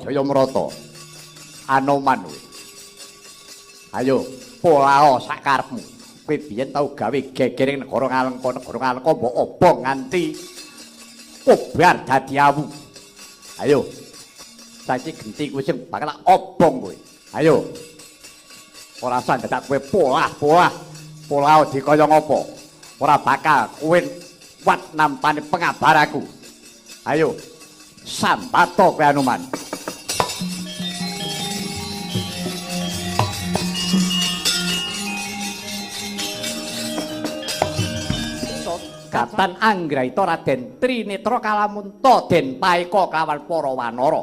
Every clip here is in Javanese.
Jaya Mrata. Anoman kowe. Ayo polao sak karepmu. Kowe biyen tau gawe geger ing negara Ngalengka, negara Ngalengka mbok obong nganti kobar dadi awu. Ayo. Saiki genti kowe sing bakal obong kowe. Ayo. Ora usah dadak kowe polah-polah. Polao dikaya ngapa? Ora bakal kowe kuat nampani pengabaraku. Ayo. Sambato kowe Anoman. Gatan Anggraita Raden Trinetra Kalamunta den paeka kelawan para wanara.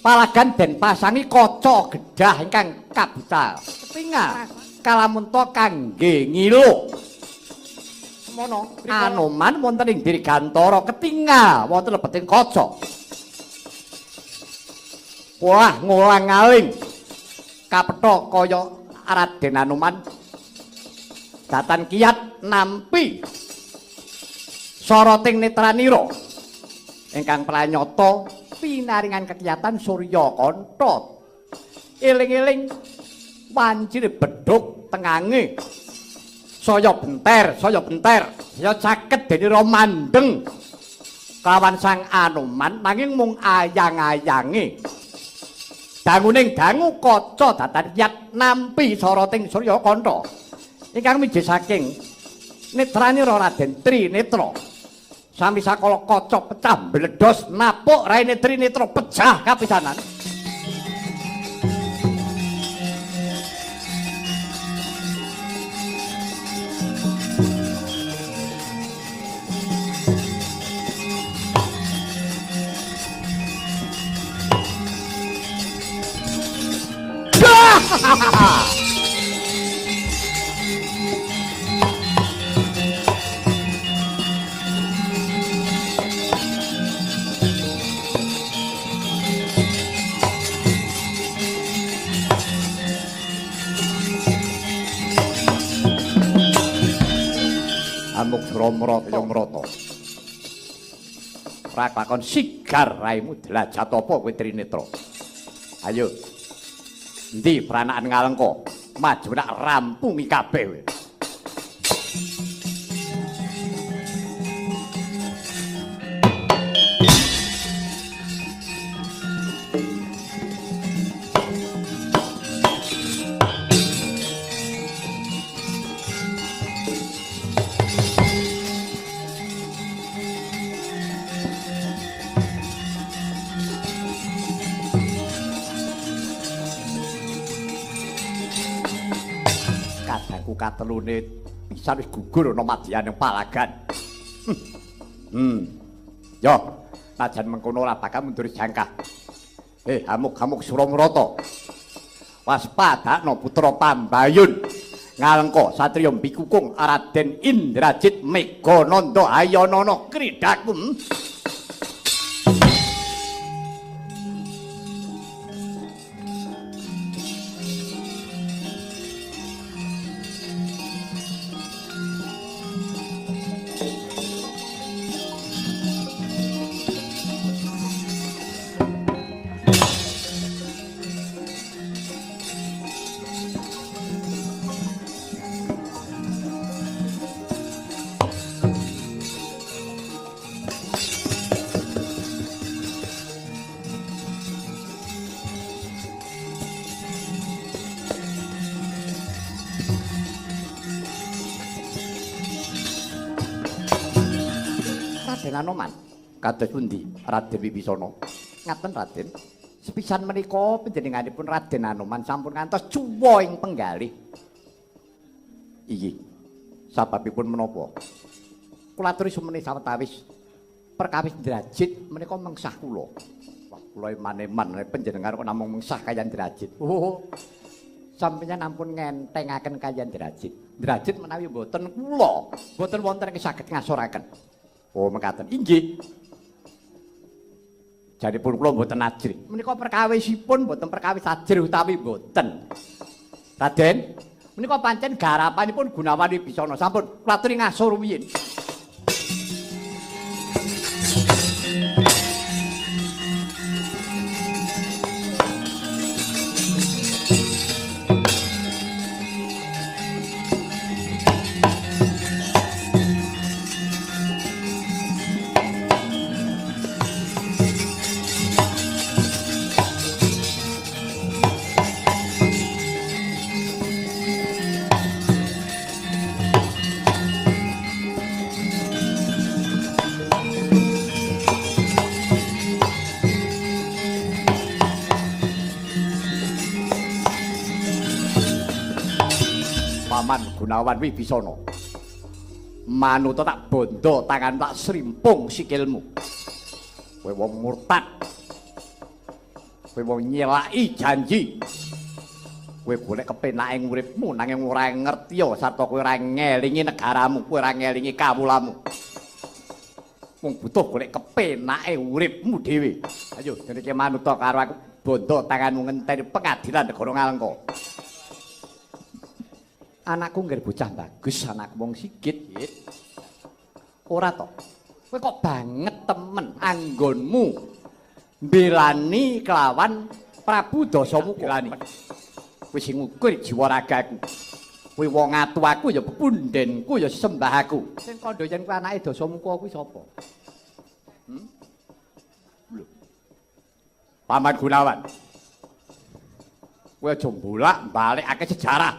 Palagan den pasangi kaca gedhah ingkang kabucal. Ketingal Kalamunta kangge ngilu. Semono Anoman wonten ing dirgantara ketingal wonten lebeting kaca. Wah ngolang-aling kapethok kaya Raden Anoman. Datan kiat nampi soroting netranira ingkang pranyata pinaringan kekiyatan Surya Kantha. Eling-eling wancine bedhug tengange saya benter, saya benter, saya caket denira mandeng kelawan Sang Anoman nanging mung ayang-ayange. Danguning dangu kaca datan kiat nampi soroting Surya Kantha ingkang miji saking netranira Raden Trinetra. Sami sakala kaca pecah mbledos napuk raine Trinetra pecah kapisanan. Amuk Sura Mrata. Ora kelakon sigar raimu derajat apa kowe Trinetra. Ayo. Endi pranakan Ngalengka? Maju nak rampungi kabeh kowe. Katelune pisan wis gugur ana madyaning palagan. Yo, najan mengkono ora bakal mundur jangkah. Hamuk-hamuk Suramrata. Waspadakno putra Pambayun Ngalengka satriya mbikukung Raden Indrajit Megananda ayanana kridhaku. Anoman kados pundi Raden Wibisana? Ngaten Raden, sepisan menika panjenenganipun Raden Anoman sampun ngantos cuwa ing penggalih. Iki sababipun menapa? Kula aturi sumene sawetawis perkawis Indrajit menika mengsah kula. Wah, kula eman-eman panjenengan kok namung mengsah kaya Indrajit. Oh, sampeyan ampun ngentengaken kaya Indrajit. Indrajit menawi mboten kula, mboten wonten ingkang saged ngasoraken. Oh, mekaten. Inggih. Janipun kula mboten ajrih. Menika perkawisipun mboten perkawis ajrih utawi mboten. Raden, menika pancen garapanipun Gunawan Wibisana. Sampun kula aturi ngasur rumiyin. Gunawan Wibisana. Manuta tak bondo tangan tak srimpung sikilmu. Kowe wong murtad. Kowe wong nyelaki janji. Kowe golek kepenake uripmu nanging ora ngerti sarta kowe ora ngelingi negaramu, kowe ora ngelingi kawulamu. Wong butuh golek kepenake uripmu dhewe. Ayo jenenge manuta karo aku bondo tanganmu ngenteni pengadilan negara Ngalengka. Anakku nggih bocah bagus, anakku wong sigit. Ora to. Kowe kok banget temen anggonmu mbelani kelawan Prabu Dasamuka. Belani. Kowe sing ngukur jiwa ragaku. Kowe wong atu aku ya pepundhenku ya sembah aku. Sing kandha yen kowe anake Dasamuka kuwi sapa? Lho. Paman Gunawan. Kowe aja mbolak-balikake sejarah.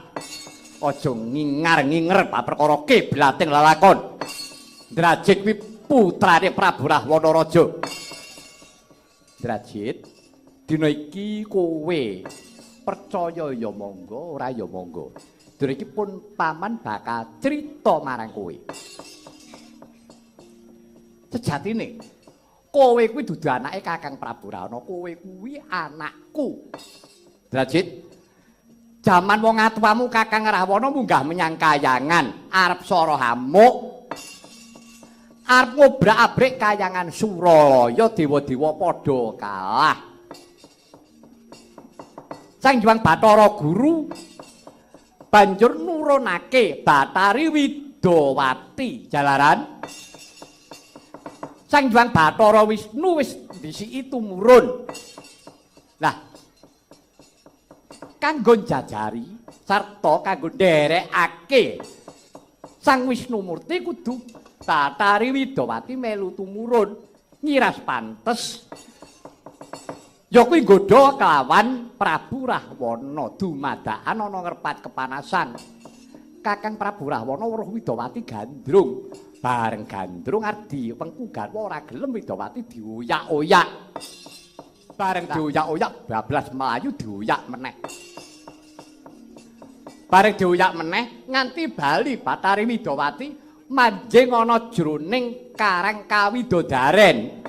Aja ngingar-nginger bab perkara kiblating lelakon. Drajit kuwi putrane Prabu Rahwana Raja. Drajit, dina iki kowe percaya ya monggo, ora ya monggo. Dina iki pun paman bakal crita marang kowe. Sejatine kowe kuwi dudu anake Kakang Prabu Rahwana, kowe kuwi anakku. Drajit, jaman wong atuwamu Kakang Rahwana munggah menyang kayangan arep sora hamuk, arep ngobrak-abrik kayangan Suralaya, dewa-dewa padha kalah. Sang Hyang Bathara Guru banjur nurunake Bathari Widawati jalaran. Sang Hyang Bathara Wisnu wis ndisiki tumurun. Lah, kanggo njajari sarta kanggo nderekake Sang Wisnu Murti kudu Bathari Widawati melu tumurun nyiras pantes ya kuwi nggodha kelawan Prabu Rahwana dumadakan ana ngrepat kepanasan. Kakang Prabu Rahwana weruh Widawati gandrung, bareng gandrung arep diwengku garwa ora gelem Widawati dioyak-oyak. Bareng dioyak-oyak bablas mlayu dioyak meneh. Bareng dioyak meneh nganti bali Bathari Widawati manjing ana jroning karang kawidodaren.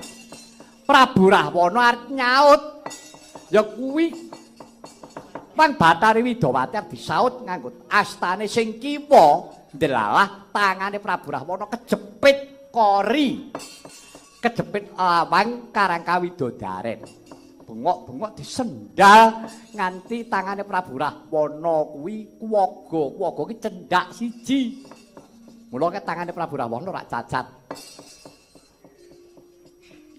Prabu Rahwana arep nyaut ya kuwi Pang Bathari Widawati arep disaut nganggo astane sing kiwa, ndelalah tangane Prabu Rahwana kejepit kori, kejepit lawang karang kawidodaren. Bengok-bengok disendal nganti tangane Prabu Rahwana kuwi kuwaga, kuwaga ki cendak siji. Mula ke tangane Prabu Rahwana ora cacat.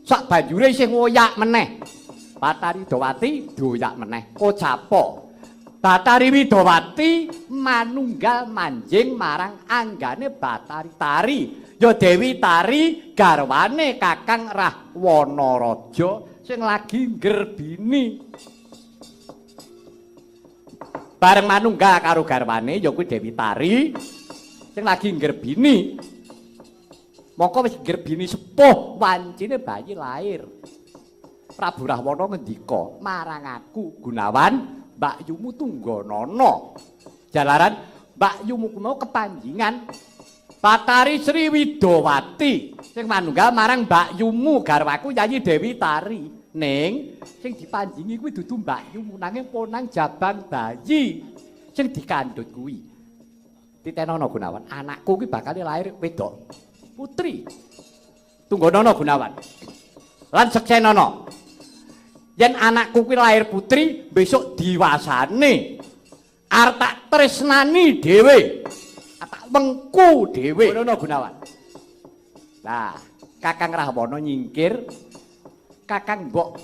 Sak banjure isih ngoyak meneh. Bathari Widawati dioyak meneh. Kocapa. Bathari Widawati manunggal manjing marang anggane Bathari Tari. Ya Dewi Tari garwane Kakang Rahwana Raja sing lagi nggerbini. Bareng manunggal karo garwane ya kuwi Dewi Tari sing lagi nggerbini. Mongko wis nggerbini sepuh wancine bayi lahir. Prabu Rahwana ngendika, "Marang aku Gunawan, mbakyumu tungganana." Jalaran mbakyumu kuwi kepanjingan Bathari Sri Widawati sing manunggal marang mbakyumu garwaku Yayi Dewi Tari. Ning sing dipanjingi kuwi dudu mbakyumu nanging ponang jabang bayi sing dikandhut kuwi. Titenono Gunawan, anakku kuwi bakal lahir wedok putri. Tunggonono Gunawan. Lan seksenono. Yen anakku kuwi lahir putri, besok diwasane. Arep tak tresnani dhewe. Tak wengku dhewe. Ngono Gunawan. Lah, Kakang Rahwana nyingkir, Kakang mbok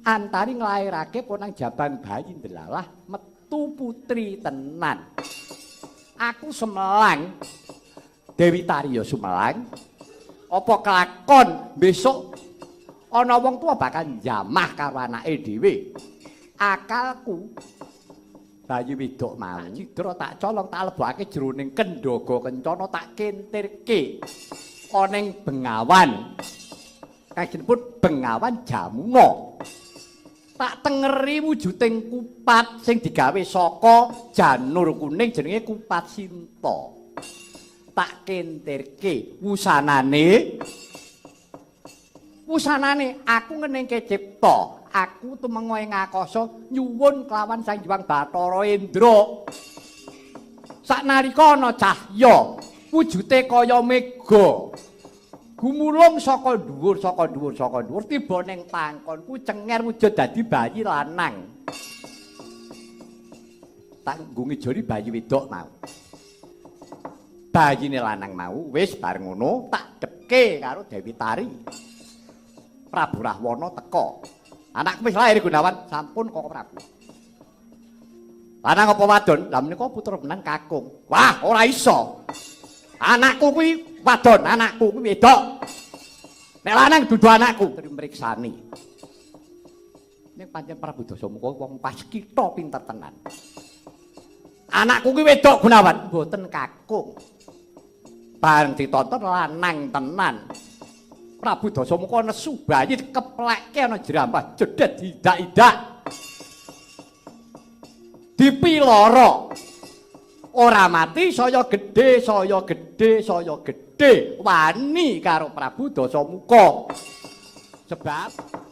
Antari nglairake ponang jabang bayi ndelalah metu putri tenan. Aku semelang, Dewi Tari ya sumelang. Apa kelakon besok ana wong tua bakal njamah karo anake dhewe. Akalku bayi wedok mau cidra tak colong tak lebokake jroning kendhaga kencana tak kentirke ana ing Bengawan. Kang disebut Bengawan Jamuna. Tak tengeri wujuding kupat sing digawe saka janur kuning jenenge kupat Sinta. Tak kentirke wusanane. Wusanane aku ngeningke cipta, aku tumenga ing akasa nyuwun kelawan Sang Hyang Bathara Indra. Saknalika ana cahya wujute kaya mega. Gumulung saka dhuwur saka dhuwur saka dhuwur tiba ning pangkonku cenger wujud dadi bayi lanang. Tak nggo ngijoli bayi wedok mau. Bayine lanang mau wis bar ngono tak depke karo Dewi Tari. Prabu Rahwana teka. Anakku wis lahir Gunawan, sampun Koko Prabu. Lanang apa wadon? Lah menika putra penan kakung. Wah, ora iso. Anakku kuwi wadon, anakku kuwi wedok. Nek lanang dudu anakku, mriksani. Ning pancen Prabu Dasamuka wong pas kita pinter tenan. Anakku kuwi wedok Gunawan, mboten kakung. Bareng ditonton lanang tenan. Prabu Dasamuka nesu bayi dikeplekke ana jrambah jedet diidak-idak. Dipiloro. Ora mati saya gedhe, saya gedhe, saya gedhe wani karo Prabu Dasamuka. Sebab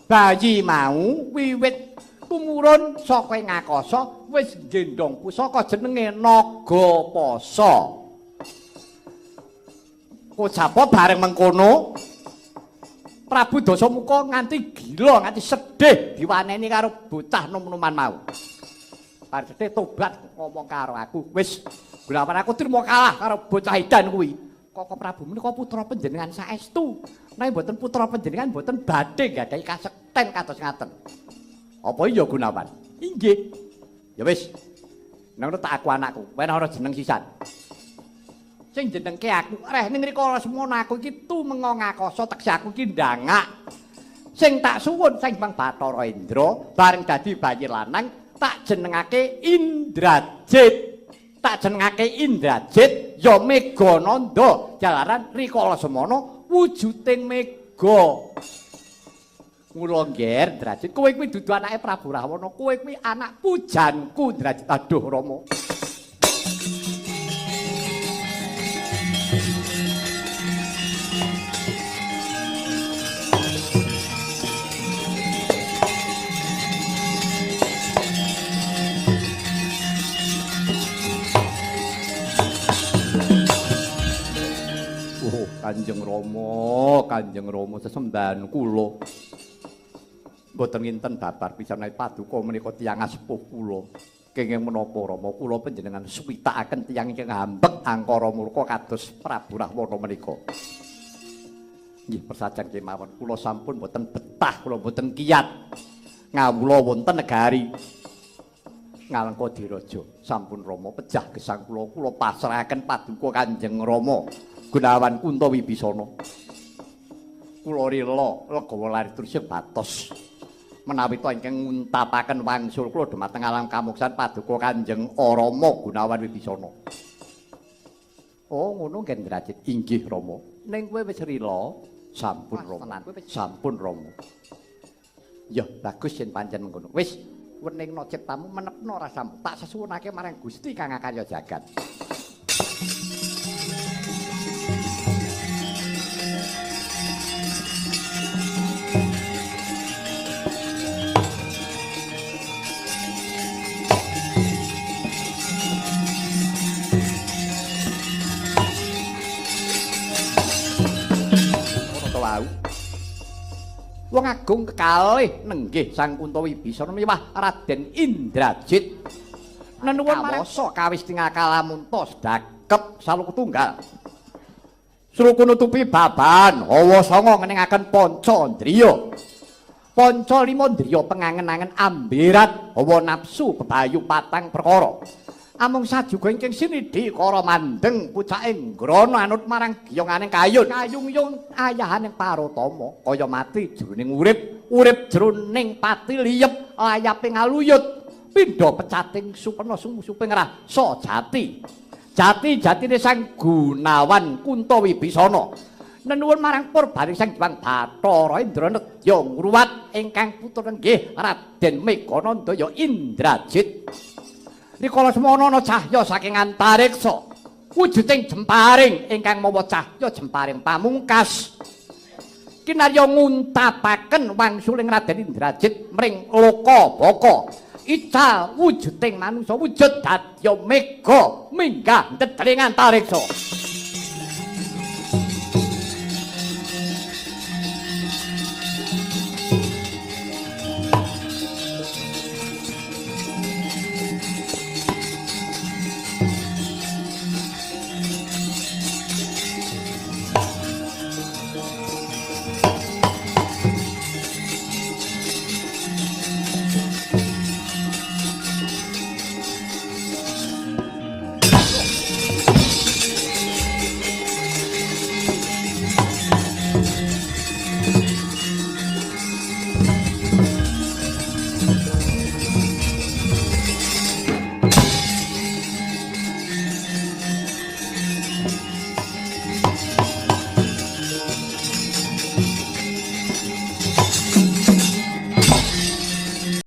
bayi mau wiwit tumurun saka ing akasa wis nggendhong pusaka jenenge Nagapasa. Kocapa bareng mengkono Prabu Dasamuka nganti gila, nganti sedih diwaneni karo bocah nom-noman mau. Bar sedih tobat ngomong karo aku, wis Gunawan aku trimo kalah karo bocah edan kuwi. Koko Prabu menika putra panjenengan saestu. Nek mboten putra panjenengan mboten badhe nggadahi kasekten kados ngaten. Apa iya Gunawan? Inggih. Ya wis. Nang tak aku anakku, wen ana jeneng sisan. Sing jenengke aku, reh ning rikala semono aku iki tumenga ngakasa tekse aku iki ndangak. Sing tak suwun Sang Hyang Bathara Indra bareng dadi bayi lanang tak jenengake Indrajit. Tak jenengake Indrajit ya Megananda jalaran rikala semono wujuding mega. Mula ngger Indrajit, kowe kuwi dudu anake Prabu Rahwana, kowe kuwi anak pujanku Indrajit. Aduh Rama. Kanjeng Rama, Kanjeng Rama sesembahan kula. Mboten nginten babar pisan menawi paduka menika tiyang asepuh kula. Kenging menapa Rama kula panjenengan suwitakaken tiyang ingkang hambek angkara murka kados Prabu Rahwana menika. Nggih persajan kemawon kula sampun mboten betah, kula mboten kiyat. Ngawula wonten negari Ngalengka Diraja. Sampun Rama pejah gesang kula, kula pasrahaken paduka Kanjeng Rama Gunawan Kunta Wibisana. Kula rela legawa lari terus batos menawi to ingkang nguntapaken wangsul kula dumateng alam kamuksan paduka Kanjeng Rama Gunawan Wibisana. Oh ngono nggih Indrajit. Inggih Rama. Ning kowe wis rela? Sampun Rama. Sampun Rama. Ya bagus yen pancen mengkono. Wis weningna ciptamu menepno rasamu. Tak sesuwunake marang Gusti kang akarya jagat. Wong agung kekalih nenggih Sang Kunta Wibisana miwah Raden Indrajit. Nenuwun marang kawis tingal kalamunta sedakep saluku tunggal. Sruku nutupi baban hawa sanga ngeningaken panca ndriya. Panca lima ndriya pengangen-angen ambirat hawa nafsu bebayu patang perkara. Amung sajuga ingkang sinidhi kara mandeng pucake ngrana anut marang giyonganing kayun. Kayung-yung ayahaning Parotama kaya mati jroning urip, urip jroning pati liyep layape ngaluyut pindha pecating supena sungsuping rasa jati. Jati-jatine Sang Gunawan Kunta Wibisana. Nenuwun marang purbaning Sang Hyang Bathara Indra nedya ngruwat ingkang putra nenggih Raden Meganandaya Indrajit. Rikala semono ana cahya saking antariksa, wujuding jemparing ingkang mawa cahya jemparing pamungkas. Kinarya nguntapaken wangsuling Raden Indrajit mring loka baka. Ical wujuding manungsa wujud dadya mega minggah ndedling antariksa.